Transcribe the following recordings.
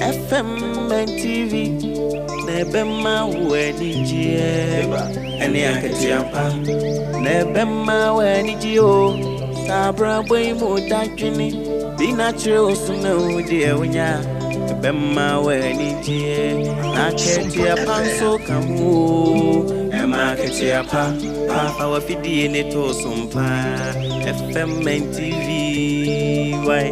FM and TV na ɛbɛma wo anigyeɛ ɛne akatua pa na ɛbɛma wo anigye o. Saa abrabɔ yi mu dadwene bi na kyerɛ wo so na wo deɛ wonya ɛbɛma wo anigyeɛ na akatua pa nso ka ho o. Ɛma akatua pa pa fa w'afidie ne to so mpa. FM and TV why.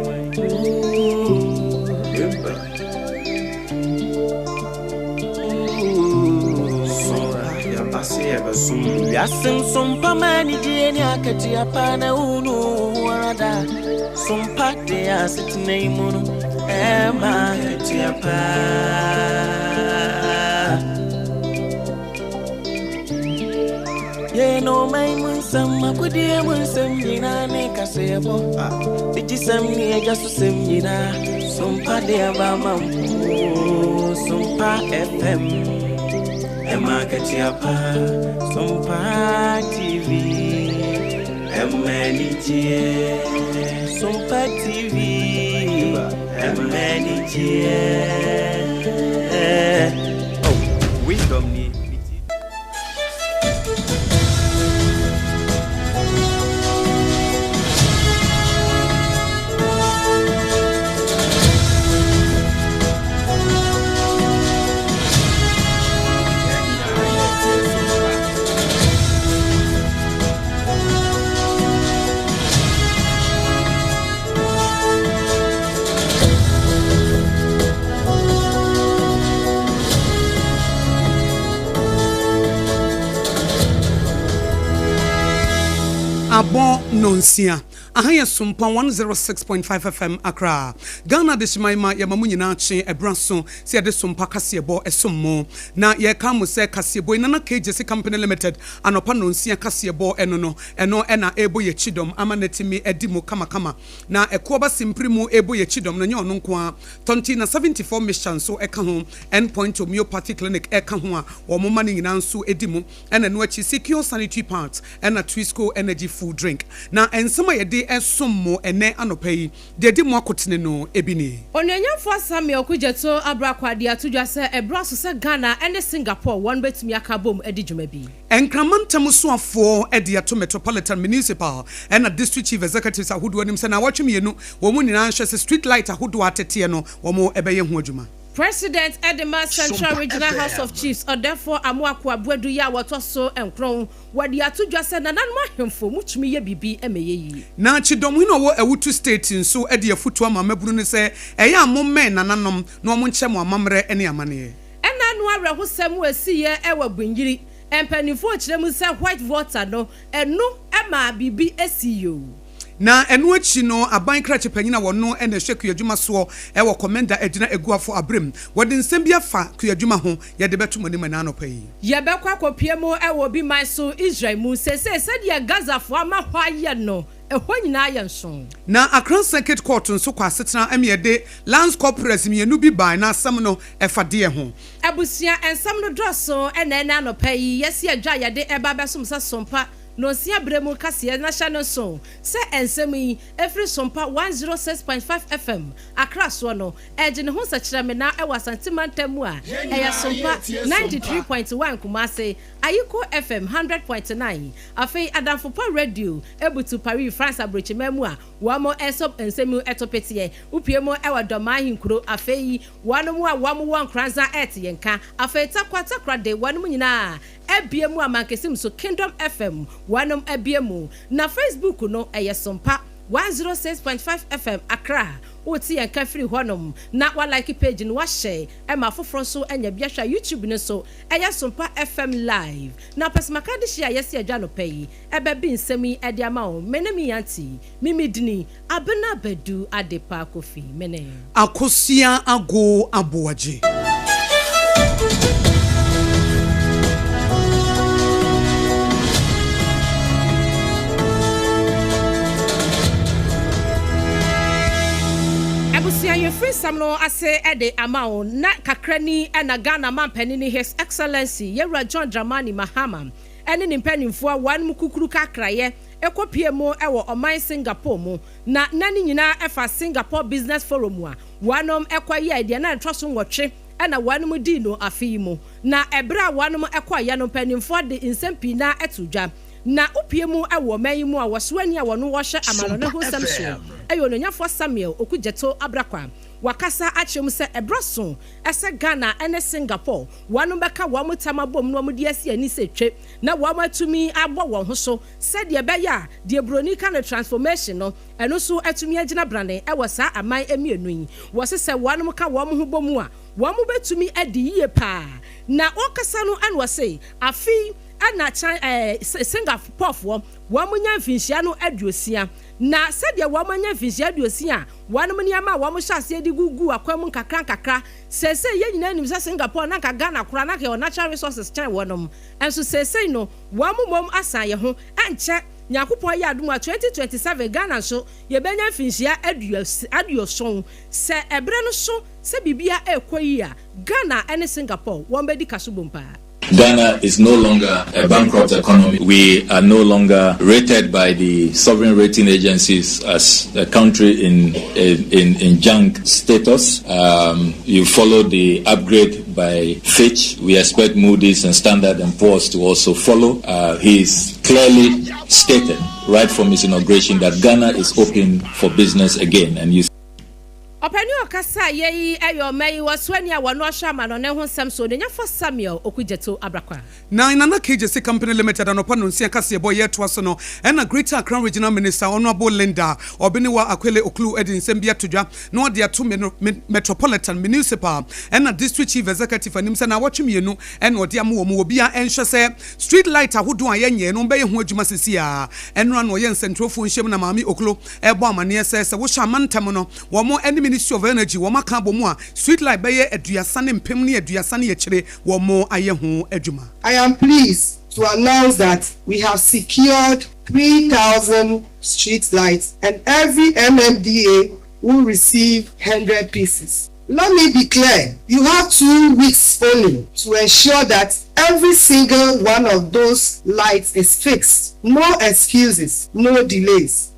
Wiase nsompa ma anigye ne akatua pa na wonu wo ho ara da. Sompa de asetena yi mu no ɛma akatua pa. Yɛn ɔman mu nsɛm, akodie mu nsɛm nyinaa ne kaseɛbɔ. Digyisɛm ne agya so sɛm nyinaa. Sompa de aba ama mo. Sompa FM. Ɛma akatua pa. Sompa TV. Ɛma anigyeɛ. Sompa TV. Ɛma anigyeɛ. Oh, wisdom ni. Abɔ nonsia. Aha yɛ Sompa 106.5 FM Accra. Ghana Adehyeman ma yɛma mo nyinaa kye ɛberɛ aso sɛ yɛde Sompa kaseɛbɔ som mo. Na yɛreka mo sɛ kaseɛbɔ yi Nana K Gyasi Company Limited anɔpa nonsia kaseɛbɔ ɛno no ɛno na ɛrebɔ yɛn kyidɔm ama no atumi adi mu kamakama. Na Ɛkoɔba Simpiri mu rebɔ yɛn kyidɔm no ɛnyɛ ɔno nko ara. Tɔnti na 74 Mixture nso ka ho, End Point Homeopathy Clinic ka ho a wɔn ma no nyinaa nso di mu. Ɛna ɛno akyi Secure Sanitary Pads ɛna Twisco Energy Food Drink. Na nsɛm a yɛde resom mo ɛnnɛ anɔpa yi, deɛ ɛdi mu akotene no bi nie. Onuonyamfoɔ Samuel Okudzeto Abrah de ato dwa sɛ ɛberɛ aso sɛ Ghana ne Singapore wɔn bɛtumi aka abom adi dwuma bi. Nkraman ntam soafoɔ de ato Metropolitan, Municipal ɛna District Chief Executives ahodoɔ anim sɛ naawɔtwe mmienu wɔn nyinaa nhwɛ sɛ street light ahodoɔ a ateteɛ no wɔn bɛyɛ ho adwuma. President de ma Central Regional House of Chiefs, Ɔdɛɛfoɔ Amoako Aboadu yi a wɔtɔ so nkron, wɔde ato dwa sɛ nananom ahemfo motumi yɛ biribi ma ɛyɛ yie. Na Kyidɔmhene a ɔwɔ Awutu State nso de afutuo ama mmabunu no sɛ ɛyɛ a mommɛn nananom na wɔnkyɛ mo amammerɛ ne amanneɛ. Ɛna ano awerɛhosɛm a ɛsiiɛ wɔ Gbinyiri, mpanimfoɔ kyerɛ mu sɛ White Volta no, ɛno maa biribi sii o. Na ɛno akyi no, aban krakye panyin a wɔno na ɛhwɛ kuadwuma soɔ wɔ Komenda Agyina Aguafo aberem, wɔde nsɛm bi afa kuadwuma ho, yɛde bɛto mo anim ɛnnɛ anɔpa yi. Yɛbɛkɔ akɔpue mu wɔ obi man so, Israel mu. Seesei, sɛdeɛ Gazafoɔ ama hɔ ayɛ no, ɛhɔ nyinaa ayɛ nsõ. Na Accra Circuit Court nso kɔ asetena ma yɛde Lance Corporals mmienu bi bae na asɛm no ɛfa deɛ ho. Abusua nsɛm no dɔɔso na ɛnnɛ anɔpa yi, yɛasi adwa a yɛde reba abɛsom sɛ Sompa Nonsia berɛ mu kaseɛ na hyɛ no nso sɛ nsɛm yi firi Sompa 106.5 FM, Accra soɔ no, ɛregye ne ho nsɛkyerɛmena wɔ Asante mantam mu a ɛyɛ Sompa 93.1 Kumasi, Ayiko FM 100.9, afei Adamfo Pa Radio butu Paris, France aburokyiman mu a wɔn nso nsɛm yi to peteɛ. Wopue mu wɔ Dɔmaa ahenkuro, afei wɔn a wɔn wɔ Nkoranza rete yɛn nka, afei Tarkwa Takoradi wɔn nyinaa abue mu Amankesim so Kingdom FM wɔnom abue mu na Facebook no ɛyɛ Sompa 106.5 FM Accra wote yɛn nka firi hɔnom na wa like page no wa share ma afoforɔ nso anya bi ahwɛ a YouTube no nso ɛyɛ Sompa FM Live na Pɛsɛmaka adehyeɛ a yɛasi adwa anɔpa yi ɛbɛ bi nsɛm yi de ama wo me ne me auntie Mimi Dini Abena Badu Adepa Kofi me ne. Akosua Ago Aboagye. Abusua yɛfiri nsɛm no ase de ama wo na kakra ni na Ghana manpanini His Excellency Yɛwura John Dramani Mahama ne ne mpanimfoɔ a wɔn kukuru kakrayɛ kɔpue mu wɔ ɔman Singapore mu na na ne nyinaa ɛfa Singapore Business Forum a Wɔnom kɔyɛɛ deɛ na ɛtɔ so nwɔtwe na wɔnom dii no afe yi mu. Na ɛberɛ a wɔnom kɔeɛ no mpaninfoɔ de nsɛm pii no ara too dwa. Na wopue mu wɔ ɔman yi mu a wɔsoani a wɔno wɔhwɛ amanɔne ho nsɛm soɔ yɛ Onuonyafoɔ Samuel Okudzeto Ablakwa. Wakasa akyerɛ mu sɛ ɛberɛ so sɛ Ghana ne Singapore wɔnom bɛka wɔn tam abom na wɔde asi ani sɛ twe na wɔn atumi abɔ wɔn ho so sɛdeɛ ɛbɛyɛ a deɛ buroni ka no transformation no ɛno nso atumi agyina brane wɔ saa aman mmienu yi. Wɔse sɛ wɔnom ka wɔn ho bɔ mu a wɔn bɛtumi adi yie paa. Na ɔkasa no na ɔse afe yi na China ɛɛ Singaporefoɔ wɔn nya mfinhyia no aduosia. Na sɛdeɛ wɔn anya mfinhyia aduosia a wɔnom nneɛma a wɔn hyɛ aseɛ de gugu akwan mu nkakra nkakra. Seesei yɛn nyinaa nim sɛ Singapore na anka Ghana koraa na anka yɛwɔ natural resources kyɛn wɔnom. Nso seesei no wɔn mmom asan yɛn ho. Ɛnkyɛ Nyankopɔn yɛ adom a 2027 Ghana nso yɛbɛnya mfinhyia aduoson. Sɛ ɛberɛ no so sɛ biribiara ɛrekɔ yie a, Ghana ne Singapore wɔn bɛdi ka so bom paa. Ghana is no longer a bankrupt economy. We are no longer rated by the sovereign rating agencies as a country in, in, in junk status. Um, you follow the upgrade by Fitch. We expect Moody's and Standard and Poor's to also follow. Uh, he's clearly stated right from his inauguration that Ghana is open for business again. And you Ɔpanin a ɔkasaeɛ yi yɛ ɔman yi ɔsoani a wɔno ahwɛ amanɔne ho nsɛm so, Onuonyamfoɔ Samuel Okudzeto Ablakwa. Na Nana Kegyesi Company Limited anɔpa nnɔnsia kaseɛbɔ yɛretoa so no, ɛna Greater Accra Regional Minister Honourable Linda Obenewa Akwele Ocloo de nsɛm bi ato dwa na ɔde ato Metropolitan, Municipal ɛna District Chief Executive anim sɛ naawɔtwe mmienu ɛna ɔde ama wɔn obiara ɛnhwɛ sɛ street light ahodoɔ a yɛnyɛɛ no wɔbɛyɛ ho adwuma sisi a ɛnora na ɔyɛ nsɛntwerɛfoɔ nhyiam na Maame Ocloo ɛrebɔ amaneɛ sɛ sɛ wohyɛ amantam no Wɔn ne Ministry of Energy wɔn aka abɔ mu a street light bɛyɛ aduasa ne mpem ne aduasa ne akyire wɔn ayɛ ho adwuma. I am pleased to announce that we have secured 3,000 street lights and every MMDA will receive 100 pieces. Let me be clear, you have 2 weeks only to ensure that every single one of those lights is fixed. No excuses, no delays.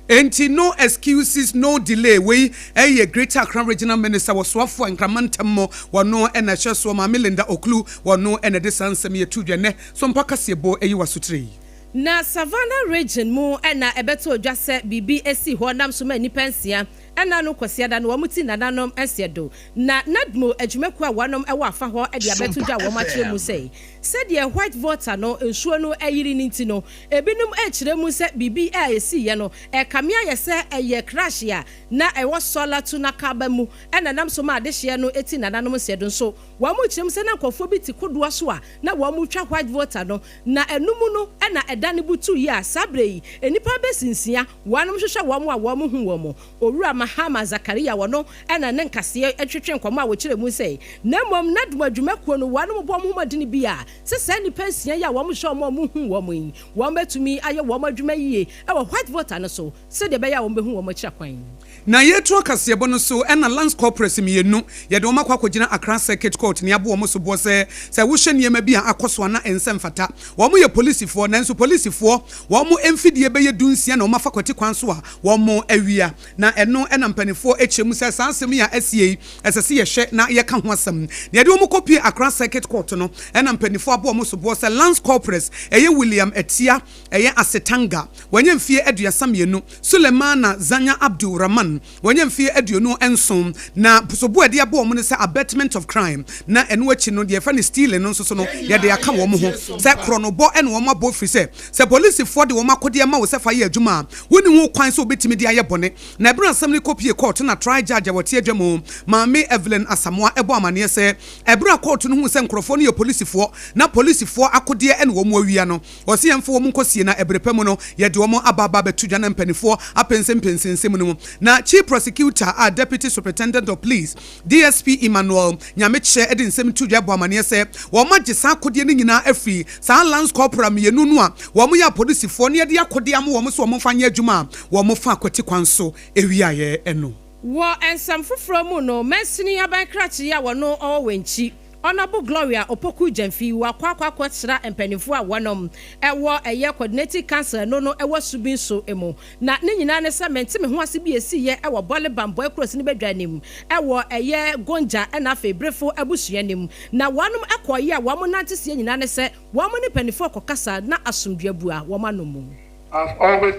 Enti no excuses no delay wei yɛ Greater Accra Regional Minister wɔsoafoɔ a Nkraman ntam mo wɔno na ɛhyɛ soɔ Maame Linda Ocloo wɔno na ɛde saa nsɛm yi ato dwa nnɛ so mpa kaseɛbɔ yi wɔ asotire yi. Na Savannah Region mu na ɛbɛtɔɔ dwa sɛ biribi sii hɔ nam so ma nnipa nsia nna no Kwasiada no wɔn ti nananom nseɛ do. Na NADMO adwumakuo a wɔnom wɔ afa hɔ de abɛto dwa a wɔn akyerɛ mu sɛ sɛdeɛ White Volta no nsuo no ayiri no nti no ebinom rekyerɛ mu sɛ biribi a ɛsiiɛ no ɛrekame ayɛ sɛ ɛyɛ crash a na ɛwɔ Sɔla Tunakaba mu na ɛnam so ma adehyeɛ no ti nananom nseɛ do. Nso wɔn rekyerɛ mu sɛ na nkurɔfoɔ bi te kodoɔ so a na wɔretwa White Volta no na ɛno mu no na ɛda no butuiɛ a saa berɛ yi nnipa bɛsi nsia wɔnom hwehwɛ wɔn a wɔn hu wɔn. Owura Mahama Zakaria wɔno na ne nkaseɛ twetwe nkɔmmɔ a wɔkyerɛ mu sɛ na mmom NADMO adwumakuo no wɔnom bɔ wɔn ho mmɔdene bi a sɛ saa nnipa nsia yi a wɔn hwehwɛ wɔn a wɔn hu wɔn yi wɔn bɛtumi ayɛ wɔn adwuma yie wɔ White Volta no so sɛdeɛ ɛbɛyɛ a wɔn bɛhu wɔn akyira kwan. Na yɛreto akaseɛbɔ no so na Lance Corporals mmienu, yɛde wɔn akɔ akɔgyina Accra Circuit Court na yɛabɔ wɔn soboɔ sɛ, sɛ wohwɛ nneɛma bi a akɔ so a na ɛnsɛ mfata. Wɔn yɛ polisifoɔ, nanso polisifoɔ wɔn mfidie bɛyɛ dunsia na wɔafa kwati kwan so a wɔawia. Na ɛno na mpanimfoɔ kyerɛ mu sɛ saa asɛm yi a asie yi, ɛsɛ sɛ yɛhwɛ na yɛka ho asɛm. Na yɛde wɔn kɔpue Accra Circuit Court no na mpanimfoɔ abɔ wɔn soboɔ sɛ Lance Corporals ɛyɛ William Atia, ɛyɛ Asetanga, wanya mfeɛ 32, Sulemana Zanya Abdul Rahman, wanya mfeɛ 27, na sobo a yɛde abɔ wɔn ne sɛ abetment of crime, na ɛno akyi no deɛ yɛfrɛ no stealing no nso so no yɛde aka wɔn ho sɛ korɔnobɔ na wɔn abɔ ɛfiri sɛ sɛ polisifoɔ de wɔn akodeɛ ma wo sɛ fa yɛ adwuma a wonni ho kwan sɛ wobɛtumi de ayɛ bɔne. Na ɛberɛ a asɛm no kɔpie kɔɔto na trial judge a wɔte adwa mu Maame Evelyn Asamoah bɔ amaneɛ sɛ ɛberɛ a kɔɔto no huu sɛ nkorɔfoɔ no yɛ polisifoɔ na polisifoɔ akodeɛ na wɔn awia no Ɔse yɛmfa wɔn nkɔsie na ɛbere pa mu no yɛde wɔn aba aba abɛto dwa na mpaninfoɔ apensenpensen nsɛm no mu. Na Chief Prosecutor a Deputy Superintendent of Police, DSP Emmanuel Nyamekyɛ de nsɛm too dwa bɔɔ amaneɛ sɛ wɔn agye saa akodeɛ no nyinaa afiri saa Lance Corporal mmienu no a wɔn yɛ apolisifoɔ na yɛde akodeɛ ama wɔn sɛ wɔn mfa nyɛ adwuma a wɔn fa kwati kwan so wiaeɛ no. Wɔ nsɛm foforɔ mu no, mansini aban krakye yi a wɔno ɔwɔ Wenchi. Honourable Gloria Opoku Gyamfi wakɔ akɔ akɔsra mpanimfoɔ a wɔnom ɛwɔ ɛyɛ Coordinating Council no no ɛwɔ Subin so mu. Na ne nyinaa ne sɛ mente me ho ase bi esiiɛ ɛwɔ Bɔle Bambɔe Kurosi ne badwa anim ɛwɔ ɛyɛ Gonja ɛna afei Brefo abusua nim. Na wɔnom ɛkɔɔyɛ a wɔn nante sie nyinaa ne sɛ wɔn ne mpanimfoɔ kɔkasa na asomdua bua wɔn ano mu. I've always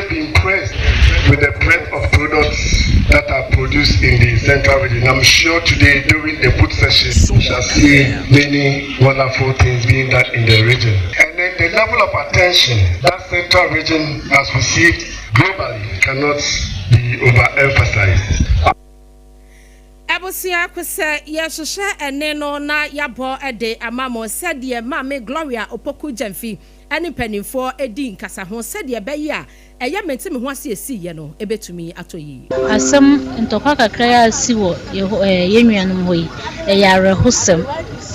been impressed with the breadth of products that are produced in the Central Region. I'm sure today during the food session, we shall see many wonderful things being done in the region. And then the level of attention that Central Region has received globally cannot be overemphasized. Abusua, sɛ yɛhyehyɛ ɛne no na yɛabɔ de ama mo sɛdeɛ Maame Gloria Opoku Gyamfi ne mpanimfoɔ di nkasa ho sɛdeɛ ɛbɛyɛ a ɛyɛ mente me ho ase esiiɛ no ɛbɛtumi atɔ yie. Asɛm ntɔkwa kakra yi a asi wɔ yɛn nuanom hɔ yi, ɛyɛ awerɛhosɛm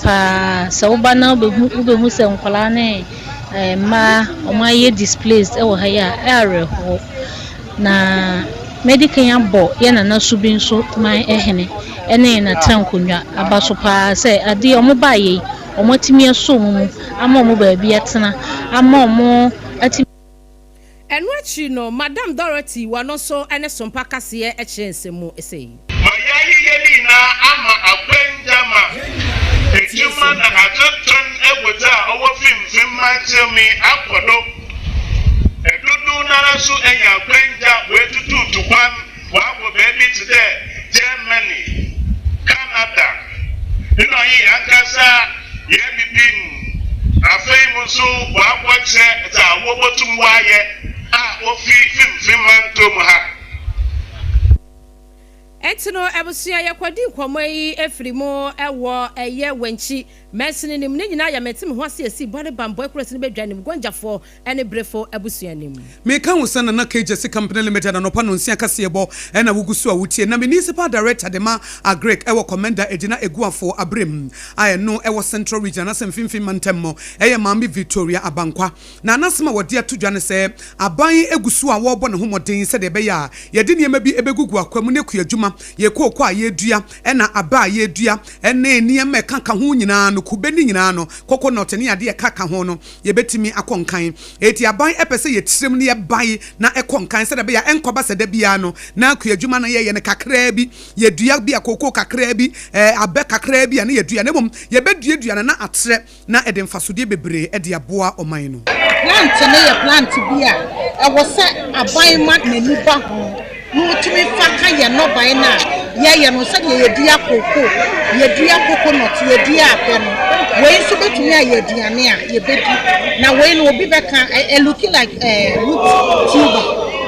paa. Sɛ woba na wobɛhu sɛ nkwadaa ne mmaa wɔn ayɛ displaced wɔ ha yi a, ɛyɛ awerɛhoɔ. Na mɛdi kan abɔ yɛn nana so bi nso man hene ne n'atena nkonnwa aba so paa sɛ adeɛ wɔn baeɛ yi, wɔn atumi asɔ wɔn mu ama wɔn baabi atena ama wɔn atumi. Ɛno akyi no, Madam Dorothy wɔno nso ne Sompa kaseɛ kyerɛ nsɛm mu sɛ. Ma yɛayeyɛ ne nyinaa ama akwangya ma edwuma na atoton agodzi a ɔwɔ Fimfim Mantam yi akɔ do. Ɛdodow nara nso anya akwangya wɔatututu kwan wɔakɔ baabi te dɛ Germany, Canada, nna ɔyɛ yɛn ankasa yɛn bibi mu. Afei mu nso wɔakɔkyerɛ dza wɔbɔtum wɔayɛ a ofi Fimfim Mantam ha. Ɛnti no, abusua, yɛkɔdi nkɔmmɔ yi efiri mu ɛwɔ ɛyɛ Wɛnkyi mɛnsini nim. Ne nyinaa yɛ mɛnti me ho ase esi Bɔne Bambɔ Ekuro si ne bɛdwa nim Gɔngyafoɔ ɛne Brefo abusua nim. Meka wo sɛ Nana Kegyesi Company Limited anɔpa no nsia kaseɛbɔ ɛna wogu so a wotie. Na municipal director de ma Agric ɛwɔ Komenda Egyina Eguafo Abrem a ɛno ɛwɔ Central Region anaasɛ Mfimfini Mantam mu, ɛyɛ Maame Victoria Abankwa. Na anasɛm a wɔde ato dwa ne sɛ aban egu so a wɔrebɔ ne ho mmɔden sɛdeɛ ɛbɛyɛ a yɛde nneɛma bi ɛbɛgugu akwa mu ne kua adwuma, yɛ kooko a yɛdua ɛna aba a yɛdua ɛne nneɛma ɛka ka ho nyinaa no, kube ne nyinaa no, coconut ne adeɛ ɛka ka ho no, yɛbɛtumi akɔ nkan. Eti aban ɛpɛ sɛ yɛtirim ne yɛbae na ɛkɔ nkan sɛdeɛ ɛbɛyɛ a ɛnkɔba sɛ da biara no na akua adwuma no yɛyɛ no kakraa bi, yɛdua bi a kooko kakraa bi, abɛ kakraa bi a ne yɛdua, na mmom yɛbɛduadua no na atrɛ na ɛde mfasodeɛ bebree ɛde aboa ɔman no. Plant no yɛ plant bi a ɛwɔ sɛ aban ma n'ani ba ho na wotumi fa ka yɛn nnɔbae no a yɛyɛ no, sɛdeɛ yɛdua kooko, yɛdua coconut, yɛdua abɛ no. Wei nso bɛtumi ayɛ aduane a yɛbɛdi. Na wei no, obi bɛka ɛ look like root tuber,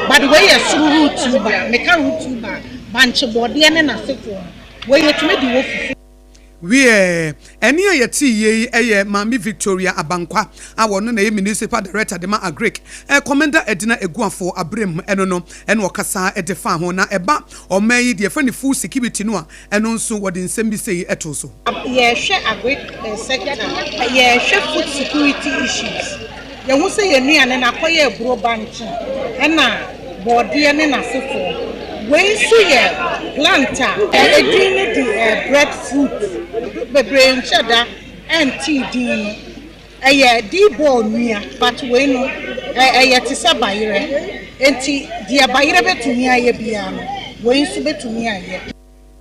but wei yɛ soro root tuber. Meka root tuber, bankye, bɔɔdeɛ ne n'asefoɔ no, wei yɛtumi de wɔ fufu. Wiɛ, ɛne a yɛte yie yi ɛyɛ Maame Victoria Abankwa a wɔno na ɛyɛ municipal director de ma Agric Komenda Ɛdina Eguafo Abrem. Ɛno no ɛna ɔkasa ɛde fa ho na ɛba ɔman yi deɛ ɛfɛ ne food security no a, ɛno nso wɔde nsɛm bi sei ɛto so. Yɛhwɛ agric sector, yɛhwɛ food security issues. Yɛho sɛ yɛn nnuane no akɔyɛ aburo, bankye ɛna bɔɔdeɛ ne n'asefoɔ. Wei nso yɛ plant a edin no de bread fruit. Bebree nhyɛ da ɛnte din no. Ɛyɛ d-ball nua, but wei no ɛyɛ te sɛ bayerɛ, nti deɛ bayerɛ bɛtumi ayɛ biara no, wei nso bɛtumi ayɛ.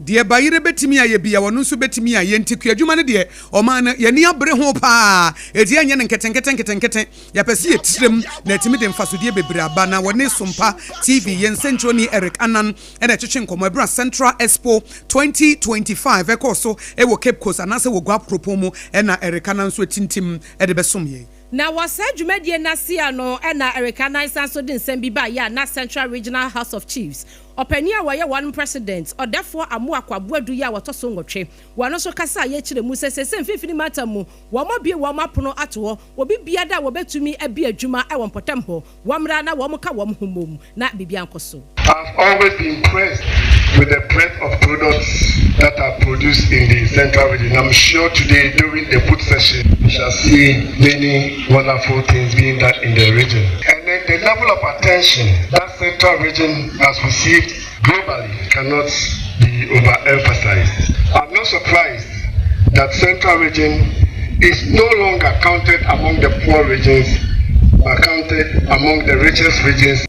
Deɛ bayerɛ bɛtumi ayɛ bia, wɔno nso bɛtumi ayɛ. Nti kuadwuma no deɛ, ɔman no yɛni abere ho paa. Ɛti ɛnyɛ no nketenkete nketenkete, yɛpɛ sɛ yɛtirem na ɛtumi de mfasodeɛ bebree aba. Na wɔne Sompa TV yɛn nsɛnkyerɛni Eric Anan ɛna ɛtwetwe nkɔmmɔ ɛberɛ a Central Expo 2025 ɛkɔɔ so ɛwɔ Cape Coast anaasɛ wɔ Gua kuropɔn mu, ɛna Eric Anan nso atintim ɛde bɛsom yɛn. Na wɔ saa dwumadie n'ase a no, ɛna Eric Anan san so de nsɛm bi baeɛ a na Central Regional House of Chiefs ɔpanin a wɔyɛ wɔn president, Ɔdɛfoɔ Amoako Aboadu yi a wɔtɔ so 8, wɔn nso kasa a yɛkyerɛ mu sɛ sɛsɛ Mfimfini Mantam mu wɔn abue wɔn apono ato hɔ, obi biara a wɔbɛtumi abi adwuma wɔ mpɔtam hɔ, wɔn mmra na wɔn ka wɔn ho mmom na biribi ankɔ so. I've always been impressed with the breadth of products that are produced in the Central Region. I'm sure today during the food session, we shall see many wonderful things being done in the region. And then the level of attention that Central Region has received globally cannot be overemphasized. I'm not surprised that that Central Region is no longer counted among the poor regions, but counted among the richest regions.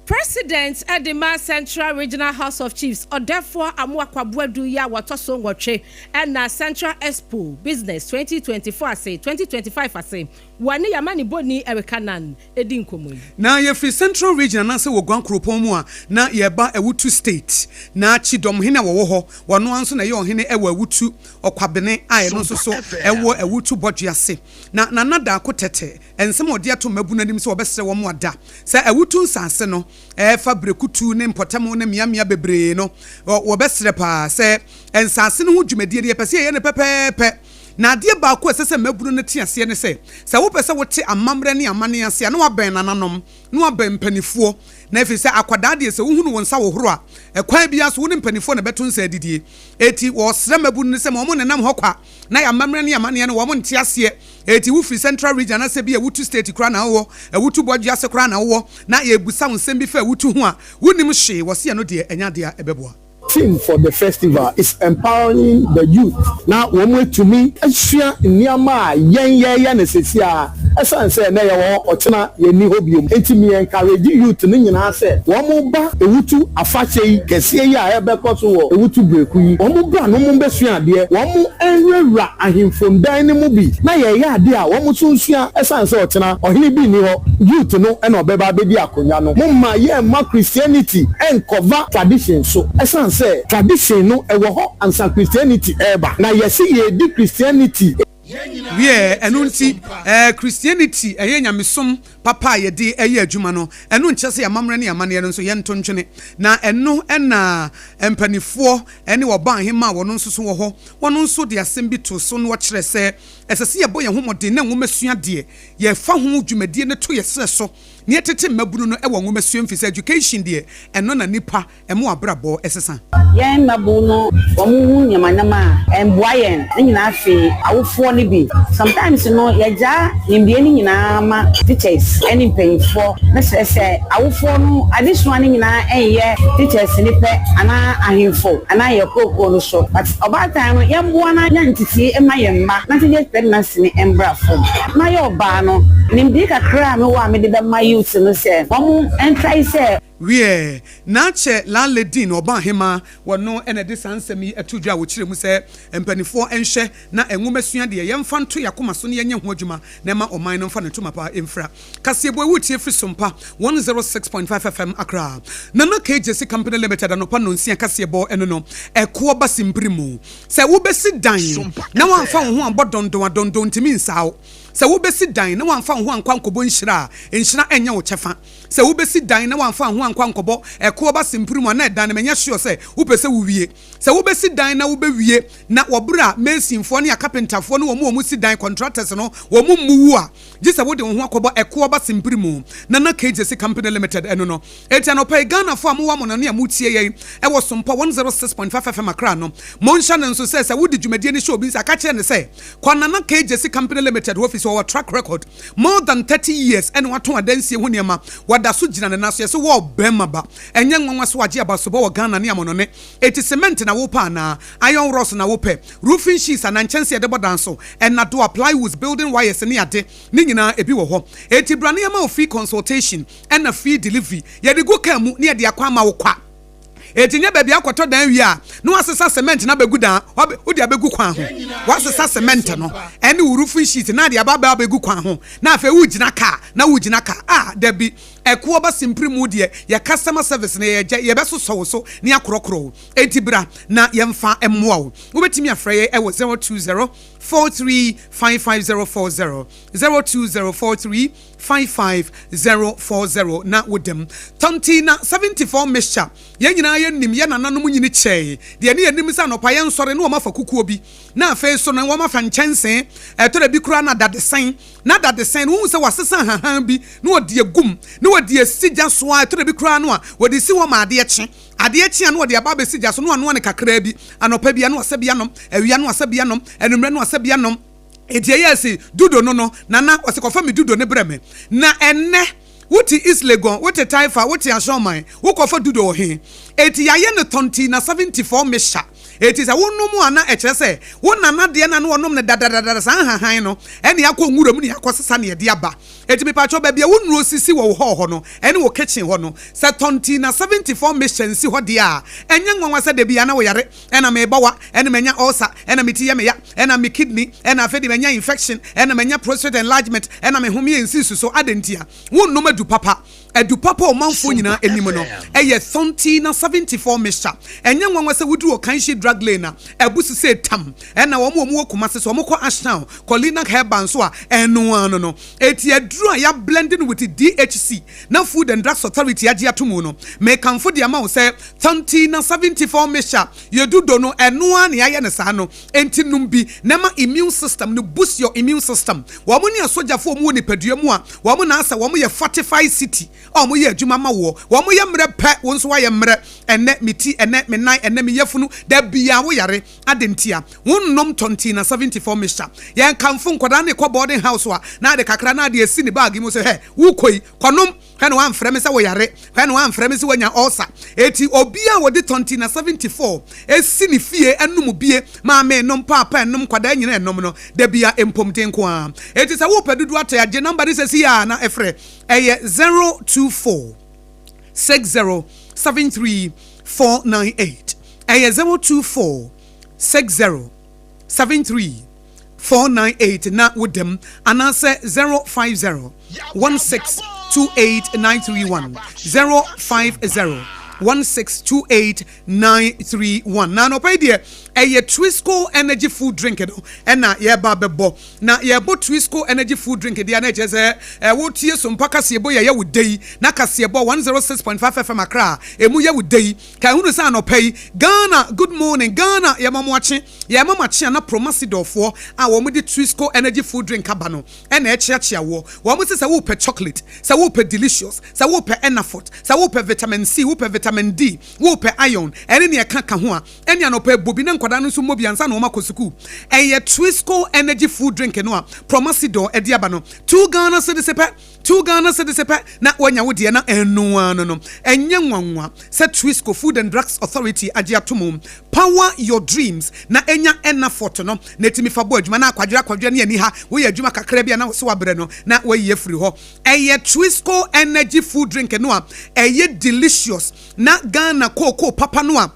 President de ma Central Regional House of Chiefs, Ɔdɛfoɔ Amoakwa Boadu yi a wɔtɔ so nwɔtwe na Central Expo Business 2024 ase, 2025 ase, wɔne Yamanibɔni Erica Nan di nkɔmmɔ yi. Na yɛfiri Central Region anaasɛ Woguan kuropɔn mu a, na yɛreba Awutu State. Na Kyidɔmhene a wɔwɔ hɔ, wɔno ara nso na ɛyɛ ɔhene wɔ Awutu Ɔkwabene a ɛno nso so ɛwɔ Awutu Bɔdwe ase. Na Nana Daako Tɛtɛ, nsɛm a ɔde ato mmabunu anim sɛ wɔbɛsrɛ wɔn ada sɛ Awutu nsase no ɛfa Brekutu ne mpɔtam ne mmeammea bebree no, wɔbɛsrɛ paa sɛ nsase no ho dwumadie no yɛpɛ sɛ yɛyɛ no pɛpɛɛpɛ. Na adeɛ baako a ɛsɛ sɛ mmabunu no te aseɛ ne sɛ, sɛ wopɛ sɛ wote amammerɛ ne amanneɛ ase a, na woabɛn nananom, na woabɛn mpanimfoɔ. Na ɛfiri sɛ akwadaa deɛ, sɛ wohunu wo nsa hohoro a, ɛkwan biara so wo ne mpanimfoɔ na ɛbɛto nsa adidie. Enti wɔsrɛ mmabunu no sɛ ma wɔnnenam hɔ kwa, na yɛn amammerɛ ne amanneɛ no wɔnte aseɛ. Enti wofiri Central Region anaasɛ bi a Awutu State koraa na wowɔ, Awutu Bɔdwe ase koraa na wowɔ, na yɛrebisa wo nsɛm bi fa Awutu ho a, wonnim hwee, wɔse ɛno deɛ ɛnyɛ adeɛ a ɛbɛboa. Theme for the festival is empowering the youth na wɔn atumi asua nneɛma a yɛn yɛyɛ no seesei ara ɛsiane sɛ ɛnnɛ yɛwɔ hɔ ɔkyena yɛnni hɔ biom nti me encourage youth no nyinaa sɛ wɔn ba Ewutu afahyɛ yi kɛseɛ yi a ɛrebɛkɔ so wɔ Ewutu Breku yi wɔn bra na wɔn bɛsua adeɛ wɔn nwurawura ahemfo ndan no mu bi na yɛyɛ adeɛ a wɔn nso nsua ɛsiane sɛ ɔkyena ɔhene bi nni hɔ youth no na ɔbɛba abɛdi akonwa no momma yɛmma Christianity ɛnkɔva tradition so ɛsiane sɛ tradition no ɛwɔ hɔ ansa Christianity ɛreba na yɛse yɛredi Christianity. Wiɛ, ɛno nti, ɛɛ, Christianity, ɛyɛ nyamesom papa a yɛde yɛ adwuma no, ɛno nkyerɛ sɛ yɛn amammerɛ ne yɛn amanneɛ no nso yɛnto ntwene. Na ɛno na mpanimfoɔ ne ɔbaahemaa a wɔn nso so wɔ hɔ, wɔn nso de asɛm bi too so na wɔkyerɛ sɛ ɛsɛ sɛ yɛbɔ yɛn ho mmɔden na nwomasua deɛ yɛfa ho dwumadie no to yɛn serɛ so na yɛtete mmabunu no wɔ nwomasua mu firi sɛ education deɛ ɛno na nipa ɛma w'abrabɔ sesa. Yɛn mmabun no wɔn ho nneɛma nneɛma a ɛmboa yɛn ne nyinaa fi awofoɔ no bi. Sometimes no yɛgyaa nimdeɛ no nyinaa ma teachers ne mpanyinfoɔ. Mɛsrɛ sɛ awofoɔ no adesua no nyinaa nyɛ teachers no pɛ anaa ahenfo anaa yɛn kuokuo no so but ɔbaatan no yɛmboa na nya ntetee mma yɛn mma na teenage pregnancy no mbra fam. Mayɛ ɔbaa no nimdee kakra a mewɔ a mede bɛma youth no sɛ wɔn ntry sɛ. Wiɛ, Naakyɛ Lale Dean, ɔbaahemaa, wɔno na ɛde saa nsɛm yi to dwa a wɔkyerɛ mu sɛ mpaninfoɔ nhwɛ na nwomasua deɛ yɛmfa nto yɛakoma so na yɛnyɛ ho adwuma na ɛma ɔman no mfa ne ntoma pa mfira. Kaseɛbɔ Ewu tie firi Sompa 106.5 FM Accra. Nana K. Gyasi Company Limited anɔpa nnɔnsia kaseɛbɔ ɛno no ɛkoɔ ba simpiri mu. Sɛ wobɛsi dan na woamfa wo ho ammɔ dɔndɔn a dɔndɔn ntumi nsaa wo. Sɛ wobɛsi dan na woamfa wo ho ankɔ ankɔbɔ nhyira a nhyira ɛnyɛ wo kyɛfa. Sɛ wobɛsi dan na woamfa wo ho ankɔ ankɔbɔ ɛkoɔ ba simpiri mu a na ɛdan no menyɛ sure sɛ wopɛ sɛ wowie. Sɛ wobɛsi dan na wobɛwie na wɔ berɛ a masonfoɔ ne akapentafoɔ ne wɔn a wɔsi dan, contractors, no wɔn mmu wo a, gye sɛ wode wo ho akɔbɔ ɛkoɔ ba simpiri mu. Nana KJC Company Limited ɛno no. Enti anɔpa yi Ghanafoɔ a mowɔ amonɔne a motie yɛn ɛwɔ Sompa 106.5 FM Accra no, monhyɛ no nso sɛ sɛ wode dwumadie no hyɛ obi nsa a, ka kyerɛ no sɛ kɔ Nana KJC Company Limited hɔ firi sɛ wɔwɔ track record more than 30 years ɛna watɔn adansie ho nneɛma, wɔda so gyina ne nan so. Yɛse wɔ ɔbarima ba, ɛnyɛ nwanwa sɛ wagye abasobɔ wɔ Ghana ne amonɔne. Enti cement na wopɛ anaa? Iron rods na wopɛ? Roofing sheets anaa nkyɛnse a yɛde bɔ dan so? Nnadoa, plywoods, building wires ne ade, ne nyinaa ebi wɔ hɔ. Enti bra na yɛma wo free consultation ɛna free delivery. Yɛde gu car mu na yɛde akɔ ama wo kwa. Enti nyɛ baabi a wokɔtɔ dan wie a na woasesa cement no abɛgu dan, wode abɛgu kwan ho. Woasesa cement no ɛne wo roofing sheet na ade aba abɛgu kwan ho na afei wogyina car na wogyina car. Ah, dabi. Ɛkoɔ ba simpiri mu deɛ, yɛ customer service no yɛgya, yɛbɛsosɔ wo so na yɛakorɔkorɔ wo. Enti bra na yɛmfa mmoa wo. Wobɛtumi afrɛ yɛn wɔ 020 43 55040, 020 43 55040 na woda mu. Tɔnti na 74 mixture, yɛn nyinaa yɛnim, yɛn nananom nyini kyɛe. Deɛ ne yɛnim sɛ anɔpa yɛnsɔre na wɔafa kukuo bi, na afei nso no wɔafa nkyɛnsee, ɛtɔ da bi koraa na dadesɛn. Na dadesɛn no, wohu sɛ wɔasesa nhahan bi na wɔde agu mu, na wɔde asi gya so ara, ɛtɔ da bi koraa no a, wɔde si hɔ ma adeɛ kye. Adeɛ kye a, na wɔde aba abɛsi gya so, na wɔanoa no kakraa bi. Anɔpa bi a, na wɔasa bi anom, awia na wɔasa bi anom, anwummerɛ na wɔasa bi anom. Enti ɛyɛɛ se dudo no no, Nana, ɔse kɔfa me dudo no brɛ me. Na ɛnnɛ, wote East Legon, wote Taifa, wote Ashongman, wokɔfa dudo wɔ he? Enti yɛayɛ no tɔnti na 74 mixture. Enti sɛ wonom a na ɛkyerɛ sɛ wo nana deɛ na na wɔnom no dadadada saa nhahan no ɛne akɔ nwura mu ne akɔsesa ne ɛde aba. Enti mepakyɛw baabi a wo nnuro sisi wɔ wo hall hɔ no ɛne wo kitchen hɔ no sɛ Tontina 74 mixture nsi hɔ deɛ a ɛnyɛ nwanwa sɛ dabiara na woyare ɛna mebɔ wa ɛna manya ulcer ɛna me ti yɛ me ya ɛna me kidney ɛna afei deɛ manya infection ɛna manya prostate enlargement ɛna me home yɛ nsisu so adɛn ntia? Wonnom adu papa. Adu papa a ɔmanfoɔ nyinaa nim no yɛ Thontina 74 mixture. Ɛnyɛ nwanwa sɛ woduru Okaishie Drug Lane a, abu so sɛ tam. Ɛna wɔn a wɔwɔ Kumasi nso, wɔkɔ Ashtown, Kolinak Herbal nso a, ɛno ara no no. Enti aduru a yɛablɛnde no with DHC na Food and Drugs Authority agye ato mu no, mekamfo de ama wo sɛ Thontina 74 mixture, yɛdu do no, ɛno ara na yɛayɛ no saa no. Enti nom bi na ɛma immune system no, boost your immune system. Wɔn ne asogyafo a wɔwɔ nipadua mu a wɔn na asɛ wɔn yɛ fortified city a wɔn yɛ adwuma ma woɔ. Wɔn yɛ mmerɛ pɛ, wo nso woayɛ mmerɛ. Ɛnnɛ me ti, ɛnnɛ me nan, ɛnnɛ me yafunu, da biara wo yare. Adɛn ntia? Wo nnom Tontina 74 mixture. Yɛn kamfo nkwadaa no rekɔ boarding house a, na ade kakra na ade asi ne bag mu sɛ hɛ, wokɔ yi, kɔnom. Hwɛ na wamfrɛ me sɛ woyare. Hwɛ na wamfrɛ me sɛ woanya ulcer. Enti obi a wɔde Tontina 74 si ne fie nom bie, maame nom, paapa nom, nkwadaa nyinaa nom no, da bia mpomden nko ara. Enti sɛ wopɛ dodoɔ atɔ a, gye number no sɛsi ara na frɛ. Ɛyɛ 024 60 73 498. Ɛyɛ 024 60 73 498 na woda mu anaasɛ 050 16 28 931 050 16 28 931 Na anɔpa yi deɛ ɛyɛ Twisco Energy Food Drink no ɛna yɛreba abɛbɔ. Na yɛrebɔ Twisco Energy Food Drink deɛ a na ɛkyerɛ sɛ wotie Sompa kaseɛbɔ yi a ɛyɛ wo dɛ yi na kaseɛbɔ 106.5 FM Accra a ɛmu yɛ wo dɛ yi. Ka hunu sɛ anɔpa yi Ghana good morning Ghana yɛma mo akye. Yɛrema mo akye a na Promasidorfoɔ a wɔde Twisco Energy Food Drink aba no na ɛrekyeakyea woɔ. Wɔn se sɛ wopɛ chocolate, sɛ wopɛ delicious, sɛ wopɛ Enafort, sɛ wopɛ vitamin C, wopɛ vitamin D, wopɛ iron, ɛne nea ɛka ka ho a, ɛne anɔpa ɛbɔ bi na nkwadaa no nso mmɔ bi ansa na wɔakɔ sukuu. Ɛyɛ Twisco Energy Food Drink no a Promasidor de aba no. 2 Ghana cedis pɛ. 2 Ghana cedis pɛ na woanya wo deɛ na ɛno ara no no. Ɛnyɛ nwanwa sɛ Twisco Food and Drugs Authority agye ato mu. Power your dreams na nya Enafort no na tumi fa bɔ adwuma na akwadwerɛ akwadwerɛ ne aniha woyɛ adwuma kakra bi a na wo so abrɛ no na woayi afiri hɔ. Ɛyɛ Twisco Energy Food Drink no a ɛyɛ delicious na Ghana kookoo papa no a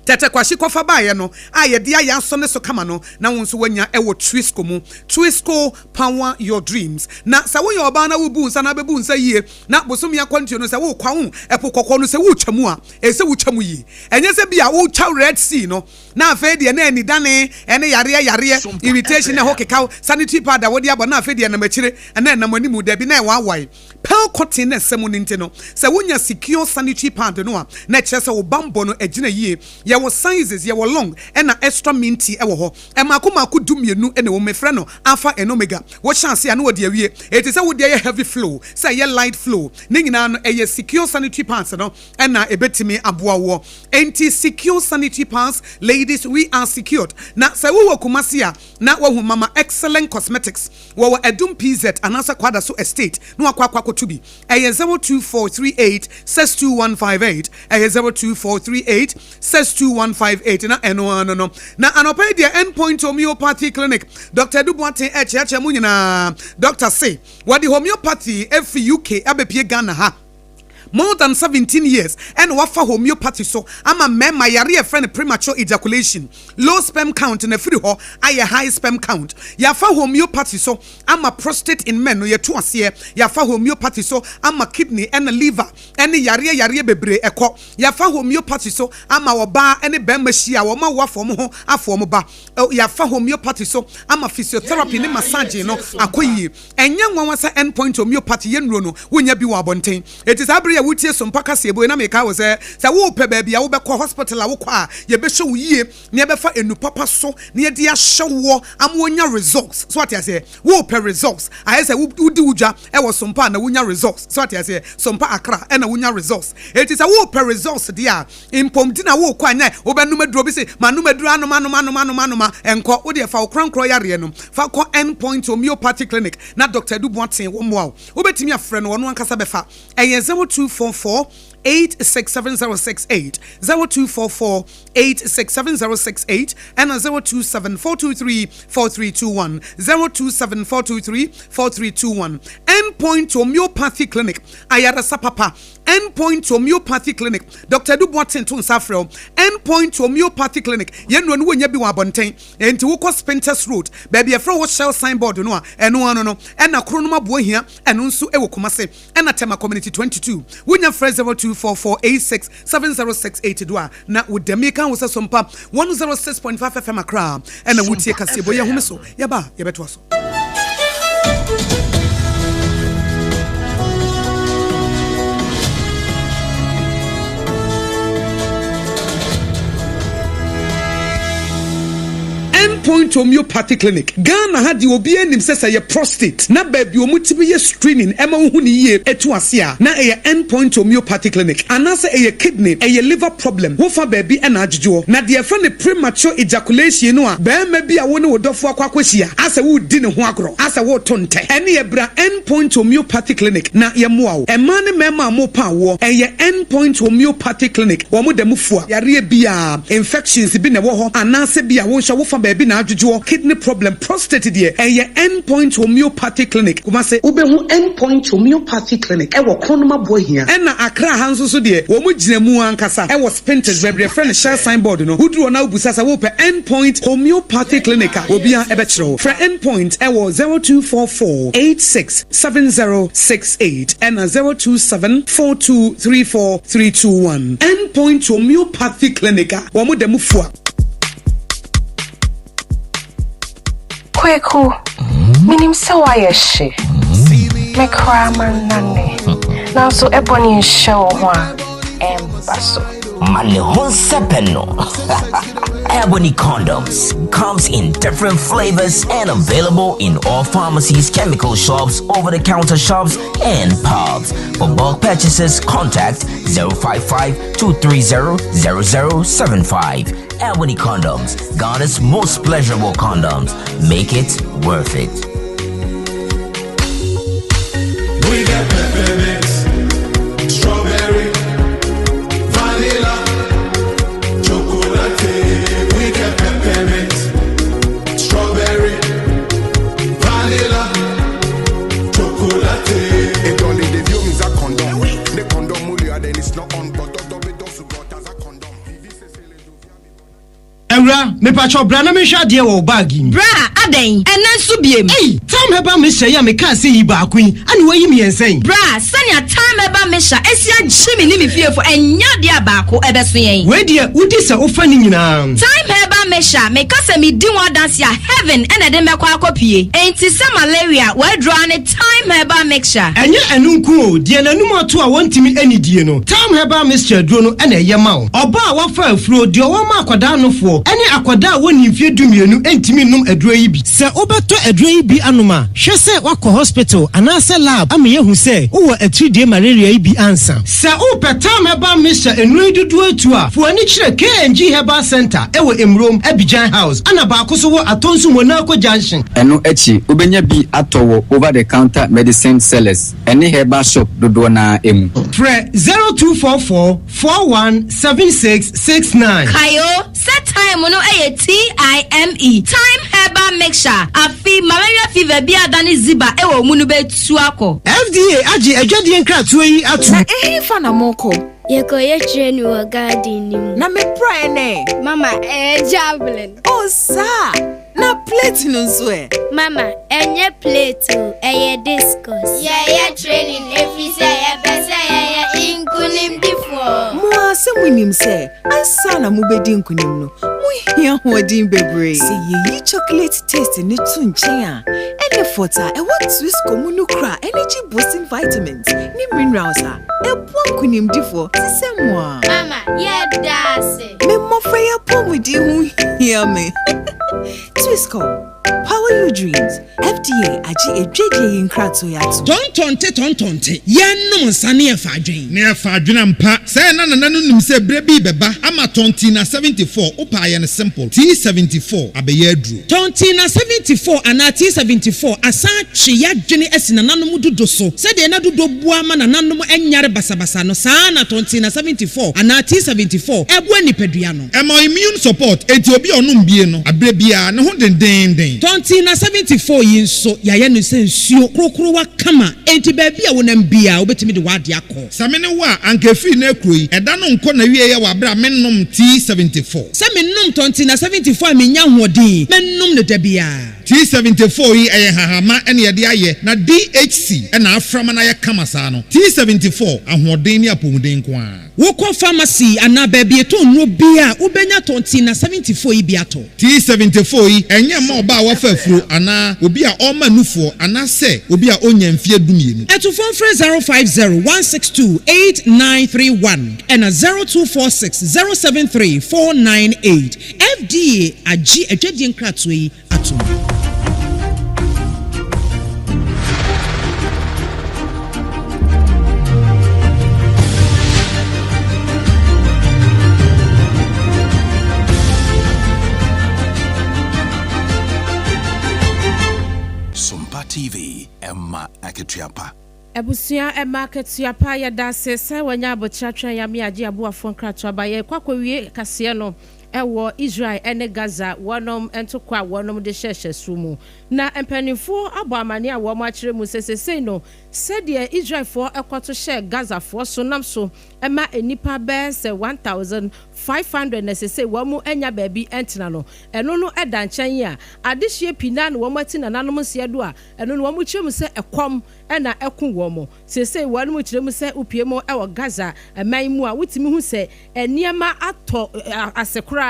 Tɛtɛ Kwahye kɔfa baeɛ no a yɛde ayɛ asɔ ne so kama no na wo nso woanya wɔ Twisco mu. Twisco power your dreams. Na sɛ woyɛ ɔbaa na wobu nsa na abɛbu nsa yie na bosome akwantuo no sɛ wokɔ a wo ɛpo kɔkɔɔ no sɛ wotwa mu a ɛsɛ sɛ wotwa mu yie. Ɛnyɛ sɛ bi a wotwa Red Sea no na afei deɛ na anidane ne yareɛ yareɛ, irritation na ɛhɔ kekaw, sanitary pad a wode abɔ na afei deɛ ɛnam akyire na ɛnam animu, dabi na ɛwaawae. Pearl cotton na ɛsɛ mu no nti no, sɛ wonya secure sanitary pad no a, na ɛkyerɛ sɛ wo bammɔ no agyina yie. Yɛwɔ sizes, yɛwɔ long ɛna extra minty wɔ hɔ. Mmaako mmaako 12 na ɛwɔ mu, mefrɛ no Alpha and Omega. Wohyɛ ase a na wɔde awie. Enti sɛ wo deɛ yɛ heavy flow, sɛ ɛyɛ light flow, ne nyinaa no ɛyɛ secure sanitary pads no na ɛbɛtumi aboa woɔ. Enti secure sanitary pads, ladies we are secured. Na sɛ wowɔ Kumasi a, na woahu Mama Excellent Cosmetics. Wɔwɔ Adum PZ anaasɛ Kwadaso Estate na wakɔ akɔ akɔto bi. Ɛyɛ 02438 62158, ɛyɛ 02438 62158 na ɛno ara no no. Na anɔpa yi deɛ End Point Homeopathy Clinic, Doctor Adu Boateng ɛrekyeakyea mo nyinaa. Doctor se wɔde homeopathy afiri UK abɛpue Ghana ha. More than 17 years ɛna wafa homeopathy so ama mmarima yare a yɛfrɛ no premature ejaculation, low sperm count na afiri hɔ ayɛ high sperm count. Yɛafa homeopathy so ama prostate in men no yɛtu aseɛ. Yɛafa homeopathy so ama kidney ɛna liver ɛne yareɛ yareɛ bebree ɛkɔ. Yɛafa homeopathy so ama ɔbaa ɛne barima hyia a wɔn awo afa wɔn ho afa wɔn ba. Yɛafa homeopathy so ama physiotherapy ne massaging no akɔ yie. Ɛnyɛ nwanwa sɛ End Point Homeopathy yɛ nnuro no, wonnya bi wɔ abɔnten. Enti saa bere yi a woretie Sompa kaseɛbɔ yi, na mekae wo sɛ, sɛ worepɛ baabi a wobɛkɔ, hospital a wokɔ a, yɛbɛhwɛ wo yie na yɛbɛfa nnu papa so na yɛde ahyɛ woɔ ama woanya results. So wate aseɛ? Worepɛ results. Ayɛ sɛ wodi wo dwa wɔ Sompa a na wonya results. So wate aseɛ? Sompa Accra na wonya results. Enti sɛ worepɛ results deɛ a, Mpɔmdi na worekɔ a nyɛ wobɛnom aduro obi se manom aduro anom anom anom anom anom a ɛnkɔ wo deɛ fa wo korankorɔ yareɛ no fa kɔ End Point Homeopathy Clinic na Doctor Adu Boateng wɔ mmoa wo wobɛtumi afrɛ no ɔno ankasa bɛfa ɛyɛ 0244. 867068, 0244 867068 ɛna 027 423 4321, 027 423 4321. End Point Homeopathy Clinic, ayaresa papa. End Point Homeopathy Clinic, Doctor Adu Boateng to nsa frɛ wo. End Point Homeopathy Clinic, yɛn nnuro no wonnya bi wɔ abɔnten. Enti wokɔ Spintex Road, baabi a yɛfrɛ hɔ Shell signboard no a, ɛno ano no, ɛna Kronom Aboahia, ɛno nso wɔ Kumasi, ɛna Tema Community 22. Wonya frɛ 0244867068 do a, na wo dɛm yi ka ho sɛ Sompa 106.5 FM Accra ɛna wotie kaseɛbɔ yi ahome so. Yɛba a, yɛbɛtoa so. Endpoint Homeopathy Clinic, Ghana ha deɛ obiara nim sɛ sɛ ɛyɛ prostate na baabi a wɔtumi yɛ screening ɛma wohu no yie ɛtu ase a na ɛyɛ Endpoint Homeopathy Clinic anaasɛ ɛyɛ kidney, ɛyɛ liver problem wofa baabi ɛna adwodwoɔ na deɛ yɛfrɛ no premature ejaculation no a barima bi a wo ne wo dɔfo akɔ akɔhyia asɛ woredi ne ho agorɔ asɛ woreto ntɛ ɛneɛ bra End Point Homeopathy Clinic na yɛmmoa wo. Mmaa ne mmarima a morepa awoɔ ɛyɛ End Point Homeopathy Clinic wɔn da mu fua yareɛ biara, infections bi na ɛwɔ hɔ anaasɛ bi a wo nso wofa baabi na adwodwoɔ, kidney problem, prostate deɛ ɛyɛ End Point Homeopathy Clinic, Kumasi. Wobɛhu End Point Homeopathy Clinic ɛwɔ Kronom Aboahia ɛna Accra ha nso so deɛ wɔn gyina mu ankasa ɛwɔ Spintex baabi a yɛfrɛ no Shell sign board no, woduru hɔ na wobisa sɛ wopɛ End Point Homeopathy Clinic a, obiara bɛkyerɛ wo. Frɛ End Point wɔ 0244 86 7068 ɛna 027 4234 321. End Point Homeopathy Clinic a wɔn da mu fua. Kweku, menim sɛ woayɛ hye. Me koraa mannane. Nanso ɛbɔne nhyɛ wo ho a, ɛmba so. Ma ne ho nsɛpɛ no. Ebony condoms comes in different flavors and available in all pharmacies, chemical shops, over-the-counter shops, and pubs. For bulk purchases, contact 055 230 0075. Ebony condoms, Ghana's most pleasurable condoms. Make it worth it. We get peppermint, strawberry, vanilla, chocolate. We get peppermint, strawberry, vanilla, chocolate. It only the view is a condom. The condom then it's not on, but condom. Awura, mepakyɛw bra na menhwɛ adeɛ wɔ wo bag yi mu. Bra, adɛn? Ɛnnɛ nso biem? Ei! Thyme Herbal Mixture yi a mekaa sɛ yi baako yi, ɛna woayi mmiɛnsa yi? Bra, sɛnea Thyme Herbal Mixture asi agye me ne me fiefo, ɛnyɛ adeɛ a baako ɛbɛso yɛn. Wei deɛ, wodi sɛ wofa ne nyinaa. Thyme Herbal Mixture, meka sɛ medi ho adanse a, heaven na ɛde me bɛkɔ akɔpue. Enti sɛ malaria, w'aduro ara ne Thyme Herbal Mixture. Ɛnyɛ ɛno nko o, deɛ n'anum ato a wɔntumi nnidie no, Thyme Herbal Mixture aduro no na ɛyɛ ma wo. Ɔbaa a wafa afuro, deɛ ɔwɔ ma akwadaa nofoɔ, ne akwadaa a wɔnnii mfeɛ dumienu ntumi nnom aduro yi bi. Sɛ wobɛtɔ aduro yi bi anom a, hwɛ sɛ woakɔ hospital anaasɛ lab ama yɛahu sɛ wowɔ atiridie malaria yi bi ansa. Sɛ wopɛ Thyme Herbal Mixture nnuro yi dodoɔ atu a, fa w'ani kyerɛ KNG Herbal Centre wɔ Mmrom, Abidjan House, ɛna baako nso wɔ Atonsu Monaco Junction. Ɛno akyi, wobɛnya bi atɔ wɔ over the counter medicine sellers ne herbal shop dodoɔ no ara mu. Frɛ 0244 41 76 69. Kae o sɛ thyme no yɛ TIME, Thyme Herbal Mixture, afe malaria fever bi a adane ziba wɔ wo mu no bɛtu akɔ. FDA agye adwadie nkratoɔ yi atom. Na ɛhefa na morekɔ? Yɛkɔyɛ training wɔ garden no mu. Na me praeɛ no ɛ? Mama, ɛyɛ javelin. Oh, saa! Na plate no nso ɛ? Mama, ɛnyɛ plate o, ɛyɛ discus. Yɛyɛ training efisɛ yɛpɛ sɛ yɛyɛ nkonimdifoɔ. Mo ara sɛ munim sɛ ansa na mubedi nkonim no, muhia ahoɔden bebree. Sɛ yeyi chocolate taste no to nkyɛn a, ɛne fort a ɛwɔ Twisco mu no kura energy-boosting vitamins ne minerals a ɛboa nkonimdifoɔ te sɛ mo ara. Mama, yɛda ase! Me mmɔfra yi apɔwmuden ho hia me. Twisco, power. Pursue your dreams. FDA agye adwadie yi nkratoɔ yi atom. Tɔntɔnte tɔntɔnte, yɛnnom nsa ne yɛfa adwen. Ne yɛfa adwen ampa. Sɛɛ na nana no nim sɛ berɛ bi rebɛba ama Tɔntina 74, wopɛ a yɛ no simple, T74 abɛyɛ aduro. Tɔntina 74 anaa T74 asan atwe y'adwene asi nananom dudo so. Sɛdeɛ na dudo boa ma nananom nyare basabasa no, saa ara na Tɔntina 74 anaa T74 boa nipadua no. Ɛma immune support, enti obi a ɔnom bie no, aberɛ biara, ne ho dendeenden. Tɔntina 74 yi nso, yɛayɛ no sɛ nsuo korokorowa kama, enti baabi a wonam biara, wobɛtumi de w'adeɛ akɔ. Sɛ me ne wo a, anka ɛfiri nnɛ rekuro yi, ɛda no nkɔ n'awieɛ wɔ aberɛ a mennom T74. Sɛ menom Tɔntina 74 a mennya ahoɔden, mɛnom no da biara. T74 yi, ɛyɛ nhahamma na yɛde ayɛ, na DHC na afra ma no ayɛ kama saa no. T74, ahoɔden ne apɔmuden nko ara. Wokɔ pharmacy anaa baabi yɛtɔn nnuro biara a, wobɛnya Tɔntina 74 yi bi atɔ. T74 yi, ɛnyɛ mma ɔbaa a wafa afuro anaa obi a ɔrema nufoɔ anaasɛ obi a ɔnnya mfeɛ dumienu. Atufoɔ mfrɛ 050 162 8931 ɛna 0246 073 498. FDA agye adwadie nkratoɔ yi atom. Sompa TV, ɛma akatua pa. Abusua ɛma akatua pa. Yɛda ase sɛ wanya abokyerɛ atwɛn yame agye aboafoɔ nkratoɔ aba. Yɛkɔ akɔwie kaseɛ no ɛwɔ Israel ɛne Gaza wɔnom ntokwa a wɔnom de hyɛhyɛ soro mu. Na mpanimfoɔ abɔ amane a wɔn akyerɛ mu sɛ sesei no sɛdeɛ Israelfoɔ ɛkɔto hyɛ Gazafoɔ so nam so ɛma nnipa bɛyɛ sɛ 1,500 na sesei wɔn mu anya baabi ɛntena no, ɛno no ɛda nkyɛn a adehyeɛ pii naa na wɔn ati nananom nseɛ do a ɛno no wɔn kyerɛ mu sɛ ɛkɔm ɛna ɛko wɔn mo. Sesei wɔn mu kyerɛ mu sɛ wopie mu ɛwɔ Gaza ɛman mu a, wotumi hu sɛ nneɛma atɔ ase koraa.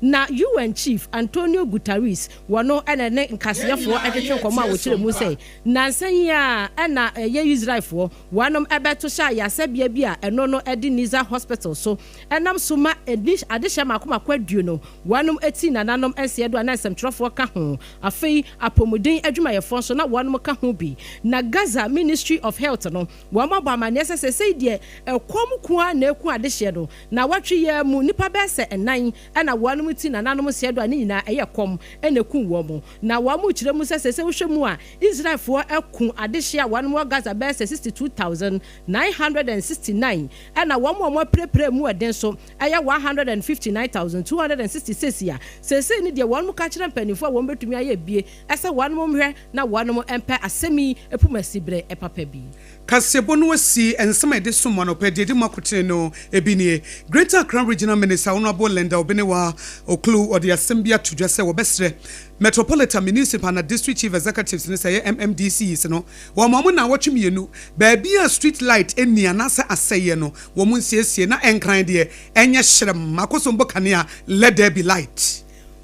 Na UN Chief Antonio Guterres wɔno ɛna ne nkaseɛfoɔ ɛtwetwe nkɔmɔ a wɔkyerɛ mu sɛ nansa yi a ɛna ɛyɛ Israelfoɔ wɔnom ɛbɛto hyɛ ayasɛbea bi a ɛno no ɛde Niza Hospital so, ɛnam so ma adehyɛ mako mako 20 wɔnom eti nananom nseɛ do a na nsɛmtwerɛfoɔ ka ho, afei apɔmuden adwumayɛfoɔ nso na wɔnom ka ho bi. Na Gaza Ministry of Health no wɔn abɔ amanneɛ sɛ sɛsɛi deɛ ɛkɔm ko a na eku adehyɛ no na wɔtwe yɛ mu nipa bɛyɛ sɛ ɛnan ɛna wɔnom ti nananom nseɛ do a ne nyinaa ɛyɛ kɔm ɛna eku wɔn. Na wɔn kyerɛ mu sɛ sɛsɛ wohwɛ mu a, Israelfoɔ ɛku adehyɛ a wɔnom wɔ Gaza bɛyɛ sɛ 62,969, ɛna wɔn a wɔn apirapira mu ɛden so ɛyɛ 159,266 a sɛsɛ ne deɛ wɔn ka kyerɛ mpanimfoɔ a wɔn bɛtumi ayɛ bie ɛsɛ wɔn nhwɛ na wɔn mpɛ asɛm yi epum asi berɛ ɛpapa bi. Kaseɛbɔ no asi nsɛm a yɛde som anɔpɛ deɛ ɛdi mu akotene no ebi nie: Greater Accra Regional Minister Honourable Linda Obenewa Ocloo ɔde asɛm bi ato dwa sɛ wɔbɛsrɛ Metropolitan, Municipal na District Chief Executives no sɛ ɛyɛ MMDCs no wɔn mo na wɔtwe mmienu baabi a street light ɛni anaasɛ asɛeɛ no wɔn nsiesie na ɛnkran deɛ ɛnyɛ hyerɛm akosombo kanea, let there be light.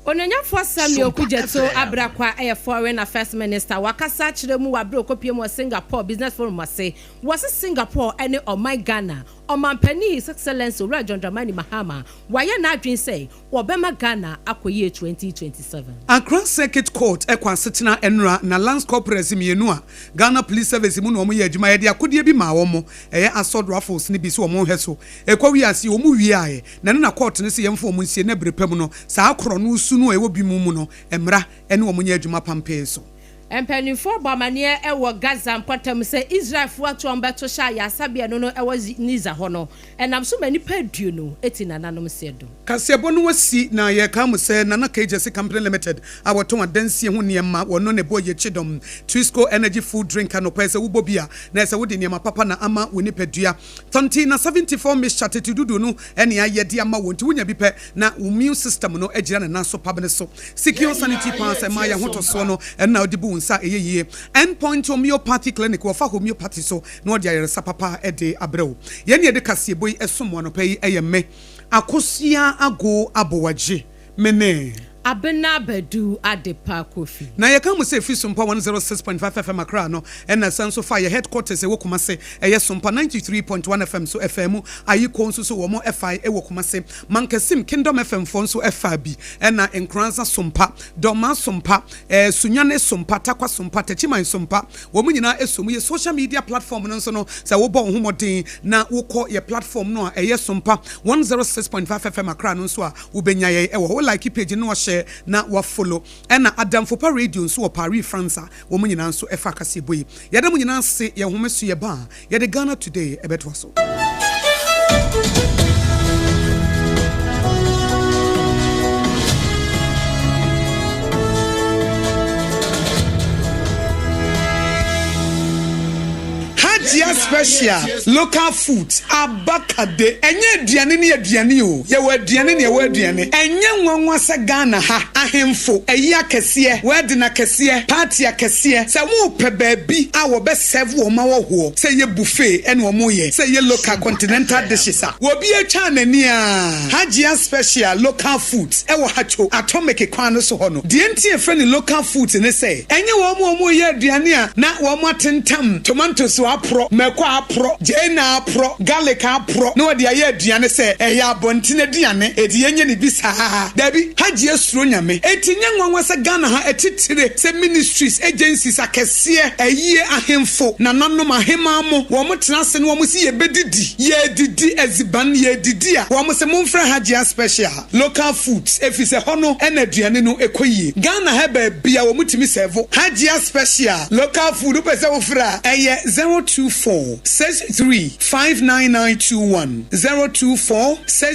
Onuonyamfoɔ Samuel Okudzeto Ablakwa ɛyɛ Foreign Affairs Minister wakasa kyerɛ mu wabere okopie mu wɔ Singapore Business Forum ase. Wɔse Singapore ɛne ɔman Ghana ɔmampanin His Excellency Owura John Dramani Mahama wayɛ n'adwene sɛ wɔbɛma Ghana akɔyie 2027. Accra Circuit Court ɛkɔ asetena nnura na Lance Corporals mmienu a Ghana Police Service mu na wɔn yɛ adwuma, yɛde akodeɛ bi maa wɔn, ɛyɛ assault rifles ne bi so wɔn hwɛ so ɛkɔ wiase wɔn wie na ɛno na court no sɛ yɛmfa wɔn nsie na bere pɛ mu no saa korɔ no su no a ɛwɔ bi mu no mmara ɛne wɔn nyɛ adwuma pampee so. Mpanimfoɔ bɔ amanneɛ ɛwɔ Gaza mpɔtam sɛ Israelfoɔ ato wɔn bɛto hyɛ ayasabea no ɛwɔ Niza hɔ no, ɛnam so ma nnipa 20 eti nananom seɛ do. Kaseɛbɔ no wasi na yɛka mu sɛ Nana Kegyesi Company Limited a wɔtɔn adansie ho nneɛma, wɔno ne bɔ yɛkyi dɔm Twisco Energy Food Drink anɔpɛ sɛ wobɔ bi a na ɛsɛ wode nneɛma papa na ama wo nipadua. Tɔnti na 74 mixture tete dudu no ɛne ayɛ de ama wo, nti wonya bi pɛ na wo immune system no agyina ne nan so pabene so. Secure Sanity Pass ɛma yɛ ahotɔsoɔ no ɛno na wode bu wo nsa ɛyɛ yie. Endpoint Homeopathy Clinic wɔfa homeopathy so na wɔde ayaresa papa ɛde abrɛ wo. Yɛn ne yɛde kaseɛbɔ yi ɛsom anɔpɛ yi ɛyɛ me Akosua Ago Abowagye me ne. Abena Badu Adepa Kofi. Na yɛka mo sɛ ɛfiri Sompa 106.5 FM Accra no ɛna ɛsan nso fa yɛ headquarters ɛwɔ Kumase ɛyɛ Sompa 93.1 FM so ɛfaa mu Ayiko nso so wɔn ɛfae ɛwɔ Kumase Mankasim Kingdom FM foɔ nso ɛfaa bi ɛna Nkoranza Sompa Dormaa Sompa ɛɛ Sunyani Sompa Tarkwa Sompa Techiman Sompa wɔn nyinaa ɛsɔ mu yɛ social media platform no nso no sɛ wobɔ wo ho mmɔden na wokɔ yɛ platform no a ɛyɛ Sompa 106.5 FM Accra no nso a Wobɛnya yɛn wɔ hɔ. Wo like page no na wahyɛ na wa follow. Ɛna Adamfo Pa Radio nso wɔ Paris France a wɔn nyinaa nso ɛfa kaseɛbɔ yi. Yɛda mo nyinaa ase, yɛn home so yɛba a, yɛde Ghana Today ɛbɛtoa so. Hajia special local food abakade ɛnyɛ aduane ne aduane o yɛwɔ aduane ne ɛwɔ aduane ɛnyɛ nwanwa sɛ Ghana ha ahemfo ayi akɛseɛ wedding akɛseɛ party akɛseɛ sɛ mo pɛ baabi a wɔbɛ serve wɔn ahɔhoɔ sɛ ɛyɛ buffet ɛna wɔn yɛ sɛ ɛyɛ local continental dishes a wɔbi atwa n'ani a Hajia special local food ɛwɔ Hatcho atomic kwan no so hɔ no deɛ nti yɛfrɛ no local foods ne sɛ ɛnyɛ wɔn a wɔreyɛ aduane a na wɔatentam tomatoes aporɔ, mako aporɔ, gyeene aporɔ, garlic aporɔ na wɔde ayɛ aduane sɛ ɛyɛ abɔnten aduane enti yɛnyɛ no bi saa. Dabi, Hajia suro Nyame. Enti nyɛ nwanwa sɛ Ghana ha atitire sɛ ministries, agencies akɛseɛ, ayie, ahemfo, nananom, ahemaa mo, wɔn tena ase na wɔn se yɛbɛdidi, yɛredidi adziban, yɛredidi a, wɔn se momfrɛ Hajia special. Local foods efisɛ hɔ no na aduane no kɔ yie. Ghana ha baabia wɔn tumi sɛvo Hajia special local food wopɛ sɛ wofrɛ a ɛyɛ 0246359921 0246.